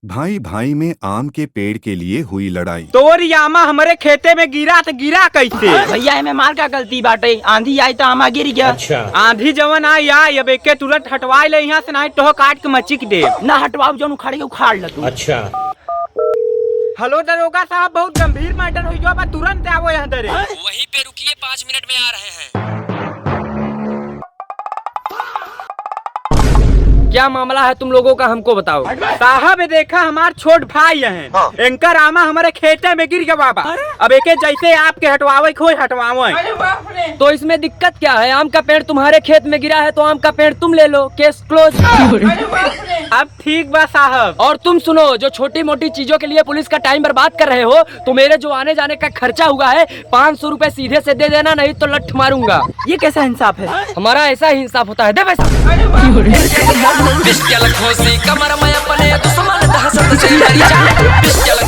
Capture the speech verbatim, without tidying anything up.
भाई भाई में आम के पेड़ के लिए हुई लड़ाई। तोर आमा हमरे खेते में गिरा त गिरा कैसे? भैया, एमे हमार का गलती बाटे? आंधी आई त आमा गिर गया। अच्छा। आंधी जवन आई आई, अब एके तुरंत हटवाई ले यहाँ से, नहीं तोह काट के मचिक दे। ना हटवाओ, जौन उखाड़े के उखाड़ ल तू। अच्छा। हेलो दरोगा साहब, बहुत गंभीर मैटर हो गया बा, तुरंत आवो यहाँ दरे। वहीं पे रुकिए, पाँच मिनट में आ रहे हैं। क्या मामला है तुम लोगों का, हमको बताओ। साहब, ये देखा, हमार छोट भाई हैं, हाँ। इनकर आमा हमारे खेते में गिर गवा बा। अब एके जैसे आपके हटवावे के होई, हटवावे। तो इसमें दिक्कत क्या है? आम का पेड़ तुम्हारे खेत में गिरा है तो आम का पेड़ तुम ले लो, केस क्लोज। अब ठीक बा साहब। और तुम सुनो, जो छोटी मोटी चीजों के लिए पुलिस का टाइम बर्बाद कर रहे हो, तो मेरे जो आने जाने का खर्चा हुआ है, पाँच सौ रुपए सीधे से दे देना, नहीं तो लठ मारूंगा। ये कैसा इंसाफ है? हमारा ऐसा ही इंसाफ होता है, दे पैसा। पिस्टल खोसी कमर में अपने, दुश्मन दहशत से डरी जा। पिस्टल